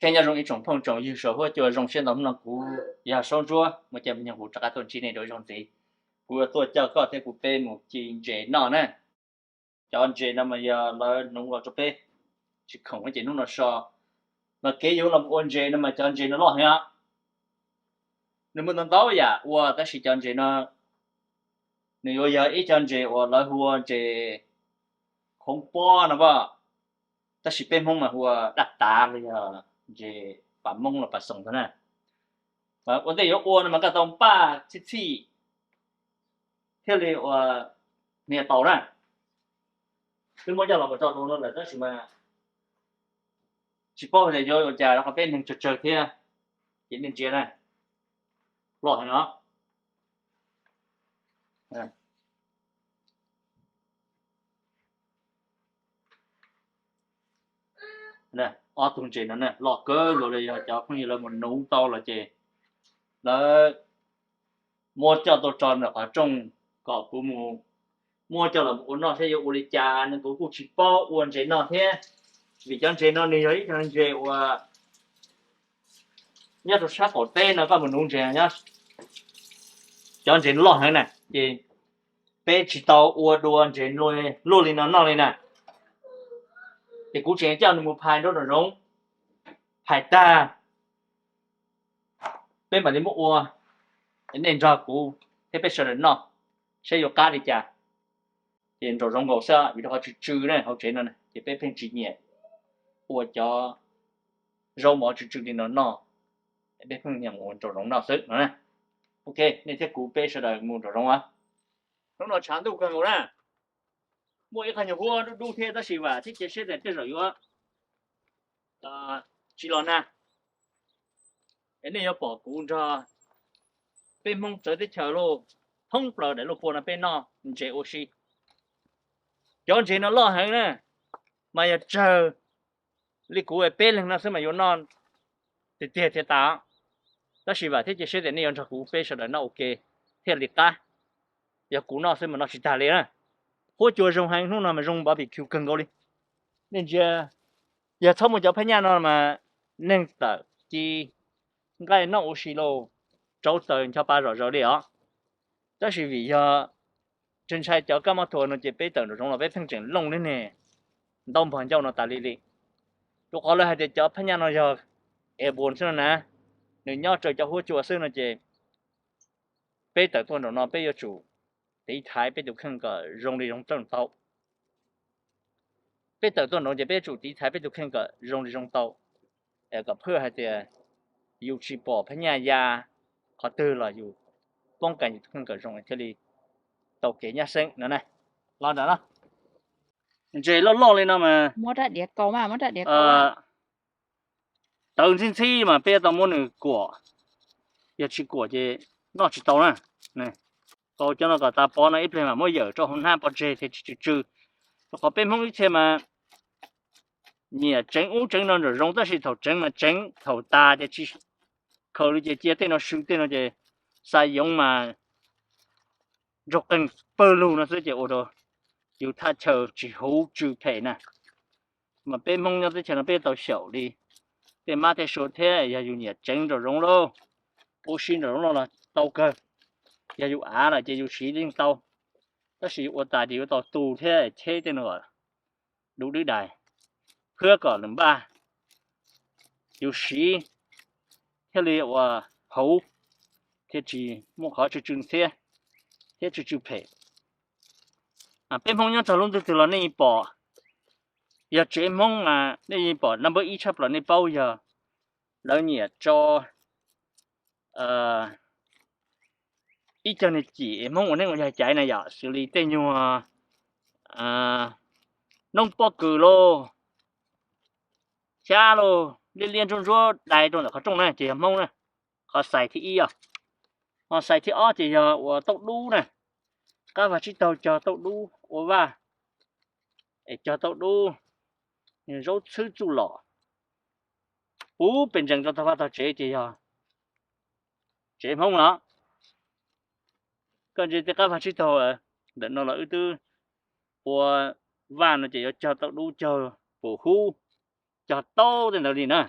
Kev nyob zoo ib tsoom phooj tsoom ywg saum huab cua, zoo siab ntau hnub no kuv yog Saub Ntsuab muaj caij muaj nyoog kuv rov qab tuaj ntsib nej rau ib zaug ntxiv. Kuv yuav tuaj coj koj thiab kuv peb mus ci ntses noj na. Cov ntses no mas yog lawv hnoov los rau peb, tsis khoom ces hnub no so. Mas kev yuav los ua ntses no mas cov ntses no loj heev os. Nws muaj ntau ntau yam ua tab sis cov ntses no nws yuav yog ib cov ntses uas lawv hu ua ntses khoov pob no as, tab sis peb Hmoob mas hu ua daj tav los yog ntses pas Hmoob los pas xoom ntag na. Ua ntej yuav ua no mas koj tau npaj txhij txhij thiaj li ua hnia tau na. Twb muab coj los mus tso rau no lawm tab sis mas tsis paub tias yuav ua cas rau qhov peb neeg tsawg tsawg thiab. Ces nej ntsia na, loj heev no. Ob tug ntses no loj kawg nkaus li, yog cov phooj ywg lawv mus nuv tau los ces lawv muab coj tuaj tso ntawm qhov rooj kom kuv mus muab coj los ua noj saib yuav ua li cas no, kuv kuj tsis paub ua ntses noj thiab. Vim cov ntses no nws yog ib cov ntses uas nyob rau sab qaum teb no, koj mus nuv ntses nyob, cov ntses loj heev na, ces peb tsis tau ua dua ntses luaj li no noj li na. Ces kuv tseem coj nws mus phais nraum zoov, phais tag peb mam li muab ua, nej nrog kuv thiab peb sawv daws noj saib yuav qab li cas. Ces nraum zoov nkaus xwb, vim rau qhov tsw tsw na hauv tsev no, ces peb pheej tsis nyiam ua cov zaub mov tsw tsw li no noj, peb pheej nyiam ua nraum zoov noj xwb no. Ok, nej thiab kuv peb sawv daws mus nraum zoov os. Hnub no tshav ntuj kawg nkaus na, muaj ib qho nyuag huab dub dub thiab tab sis vam thiab cia siab tias tej zaum yuav tsis los nag. Es nej yuav pom kuv nrog peb Hmoob txawv teb chaws lauj, thoob plaws daim luj pua no peb noj ntses ua si. Cov ntses no loj heev na, mas yog tsawg li kuv peb leeg no xwb mas yuav noj tiag tiag thiaj tas. Tab sis vam thiab cia siab tias nej yuav nrog kuv peb sawv daws noj ua ke thiaj li qab. Yog kuv noj xwb mas noj tsis tag li na. Huab cua zoo heev, hnub no mas zoo barbecue kawg nkaus li. Nej ntsia, yog txhob muaj cov phab nyaj no mas neeg tawm ci nqaij noj ua si lauj, rauv taws ncho pa zom zaws li os. Tab sis vim yog ntshai ntshai cov kab mob thua no ces peb tawm nraum zoov los peb pheej tseem looj li ne, ntau npog ncauj no tas li li. Rau qhov lawv hais tias cov phab nyaj no yog airborne xwb no na, nws nyob raws cov huab cua xwb no ces peb tawm tuaj nraum no peb yuav tsum tiv thaiv peb tus kheej kom zoo li zoo tau. Peb tawm tuaj nraud ces peb yuav tsum tiv thaiv peb tus kheej kom zoo li zoo tau, kom phwj hais tias yus tsis pom phab nyaj ya qhov twg los yus poob kas yus tus kheej kom zoo thiaj li tau kev nyab xeeb no na. Los nram no, ntses loj loj li no mas tawv ntxhib ntxhib mas peb tau muab nws kuam, yog tsis kuam ces noj tsis tau na. Kaus cov no kom tas pov no ib pliag mam muab yawm rau hauv hnab pov tseg thiaj tsis tsw tsw. Rau qhov peb Hmoob ib txhia mas nyiam tseev ub tseev no nram zoov tab sis thaum tseev mas tseev thaum tas ces tsis khaws li ces cia tej no swm tej no ces xa yoov mas nraug qeeg pawg lug no xwb ces ua rau yus thaj chaw tsis huv tsw phem na. Mas peb Hmoob nyob teb chaws no peb tau xyaum li tej mab tej sua thiab, yog yus nyiam tseev nram zoov lauj, ua si nram zoov lauj los tau kawg. Yog yus av lawm ces yus siv yeej tau, tab sis yus ua tas ces yuav tau tu thiab cheb tej no kom dub dwb dais, phwb kom nws npaj, yus siv thiaj li ua huv, thiaj tsis muaj qhov tsw tsw ntxhiab thiab tsw tsw phem. Peb Hmoob nyob txog lub ntuj twg los nej yeej pom, yog tsev Hmoob mas nej yeej pom number ib tshaj plaws nej paub yog lawv nyiam tso ib co niag cim Hmoob ua neeb ua yaig caiv na yom, xws li tej nyuag noob pob kws lauj, xyab lauj, liab liab ntsuab ntsuab dai rau ntawm qhov rooj na ces yog Hmoob na. Qhov xais thib ib os. Ho xais thib ob ces yog ua taub dub na. Qab vag tsib taug cog taub dub ua vaj, es cog taub dub, zaub txhwb txuj lom puv pes ntsees rau tog vaj tog tsev ces yog tsev Hmoob no. Koj ntsia tej qab vag tsib taug ntawm no los wb twb ua vaj no ces yuav cog taub dub cog pum hub, cog taub tej ntawd li na.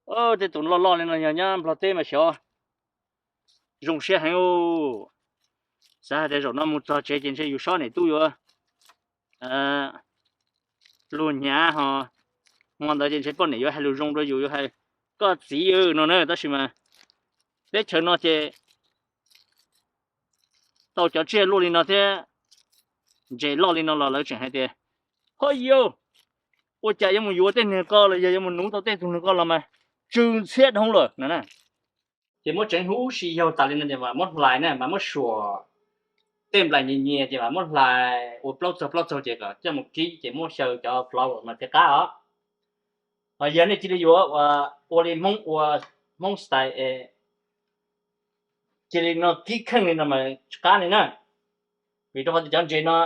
Tej tus loj loj li no yog nyob Nplog teb mas xyov zoo siab heev. Xav hais tias zaum no mus txog tsev ces ntshe yus sob niam tub yuav luag hnyav ho, hmo ntawd ces ntshe poj niam yuav hais lus zoo rau yus, yuav hais koj txiv no na. Tab sis mas teb chaws no ces tau cov tsiaj luaj li no thiab ntses loj li no los lawv tseem hais tias, ho yau, ua cas yuav mus yuav tej niag ko los yog yuav mus nuv tau tej tug niag ko los mas tsw ntxhiab dhau lawm no na. Ces muab tseev huv si yaug tas li no ces mas muab hlais na, mas muab suam tej nplais nyias nyias ces mas muab hlais ua plaub txaug plaub txaug ces kom coj mus kib ces muab xyaw cov plaub mas thiaj qab os. Ho yog nej cia li yuav ua li Hmoob ua, Hmoob style es cia li no kib kheej li no mas tsis qab li na. Vim rau qhov tias cov ntses no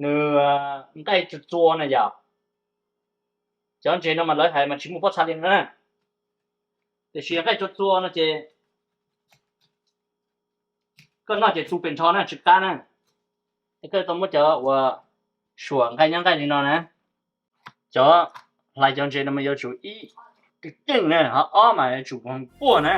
nws nqaij txua txua na yom. Cov ntses no mas lawv hais mas tsis muaj pob txha li no na. Tiam sis nqaij txua txua no ces koj noj ces tu pes nrho na, tsis qab na. Es koj tau muab cov uas suam nqaij nyob nqaij li no na. Cov hlais cov ntses no mas yuav tsum ib keej na, ho ob mas yuav tsum puag na.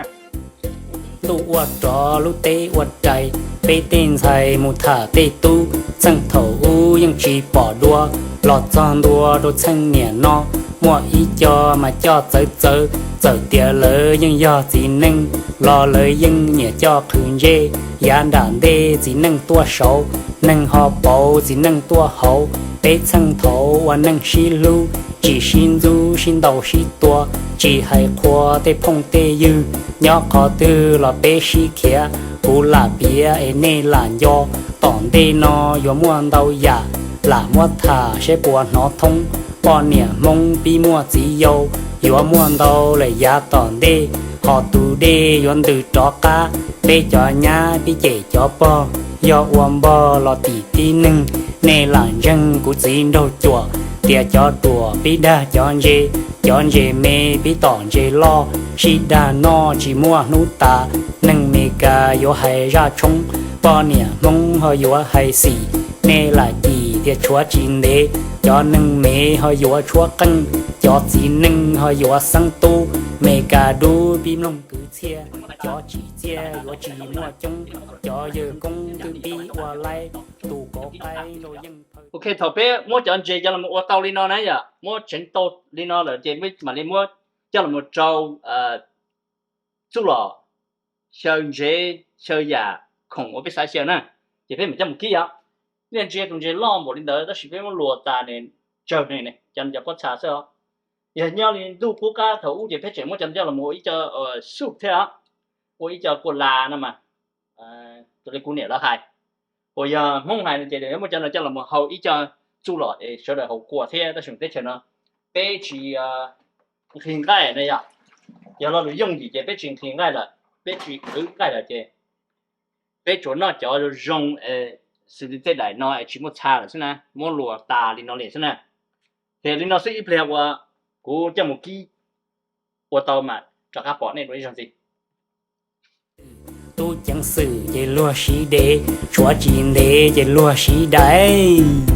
Ntuj ua rov lub teb ua rais, peb tej ntxhais mus tham tej tub, txheej thaum ub yeej tsis pom dua, los txog ntua rau txheej niam no, muaj ib co mas coj txawv txawv, txawm tias lawv yeej yog txiv neej, los lawv yeej nyiam coj qhwv ntsej, yav nram ntej txiv neej tuaj saud, neeg ho pauv txiv neej tuaj hauv, peb txheej thaud ua neej sib hlub, tsis sib ntxub sib ntaus sib tua, tsis hais qhua tej phooj tej ywg, nyob qhov twg los peb sib khiav, kuv lam piav es nej lam nco, tom ntej no yuav muaj ntau yam, lam muab tham saib puas hnov thoob, poj niam Hmoob pib muaj txiv yau, yuav muaj ntau lawm yav tom ntej, ho tus dej yuav ntws rov qab, peb cov nyab pib cem cov pog, yog ua npog los tim tib neeg, nej lam ntseeg kuv txiv nraug cuam, tias cov ruam pib dag cov ntse, cov ntse me pib tom ntse loj, sib dag noj tsis muaj hnub tas, neeg Meskas yuav hais zaj tshoob, poj niam Hmoob ho yuav hais xim, nej lam cim tias tshuav tsis ntev, cov neeg me ho yuav tshuab qeej, cov txiv neej ho yuav xeeb tub, Meskas dub pib mloog kwv txhiaj, cov tsim txiaj yuav tsis muaj coob, cov yawg koob twb pib ua laib, tus kauv qaib nrau yeej phaw. Ok, thaum peb muab cov ntses coj los ua tau li no na yom, muab tseev tau li no lawm ces mam li muab coj los rau txuj lom, xyaw ntsev, xyaw yam khoom uas peb xav xyaw na, ces peb mam coj mus kib os. Nej ntsia tus ntses loj npaum li ntawd tab sis peb muab luas tas nws tsawg ne, cov no cov pob txha xwb os. Yog nyob li ntuj qub qab thaum ub ces peb tseem muab cov no coj los ua ib co soup thiab os, ua ib co kua las no mas, raws li kuv niam lawv hais. Uas yog Hmoob hais no ces muab cov no coj los hau ib co txuj lom es sawv daws haus kua thiab, tab sis teb chaws no peb tsis nqhis nqaij na yom. Yog lo lus yooj yim ces peb tsis nqhis nqaij lawm, peb tsis qhwv nqaij lawm ces peb tsuas noj cov zoo zoo xws li tej daim no es tsis muaj txha lawm xwb na, muab luas tas li no li xwb na. Ces li no xwb ib pliag uas kuv coj mus kib ua tau mam rov qab pom nej dua ib zaug ntxiv. Tub ceev xwm ces luag siv dev, tshuav tsis ntev ces luag siv dais.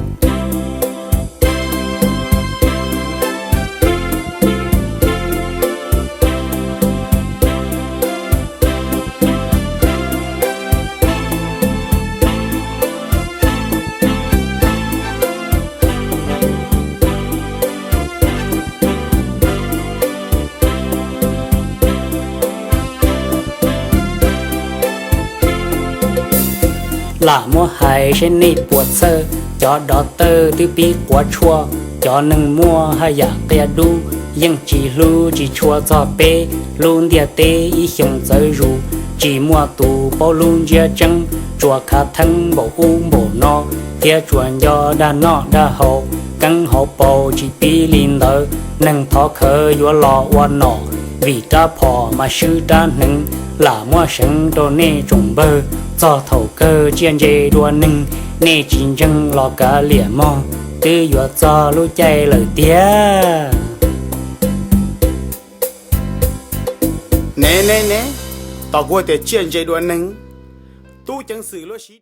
Lam muab hais saib nej puas txhawj, cov dov tawj twb pib quav tshuaj, cov neeg muaj haj yam qia dub, yeej tsis hlub tsis tshua txog peb, lub ntiaj teb ib xyoos txawv zus, tsis muaj tus paub lub ntsiab tseeb, tsuas khav theeb npaum ub npaum no, thiab tsuas nco dag noj dag haus, keeb hauv paus tsis pib li ntawd, neeg thov khawv yuav los ua nom, vim rab phom mas swb rab hneev, lam muab seev rau nej tsoom npawg, txog thaum kawg tsiaj ntse dua neeg, nej tsis ntseeg los kav liam mog, twb yuav txog lub caij lawm tiag. Ne ne ne, tos kuv tias tsiaj ntse dua neeg, tub ceev xwm luab siv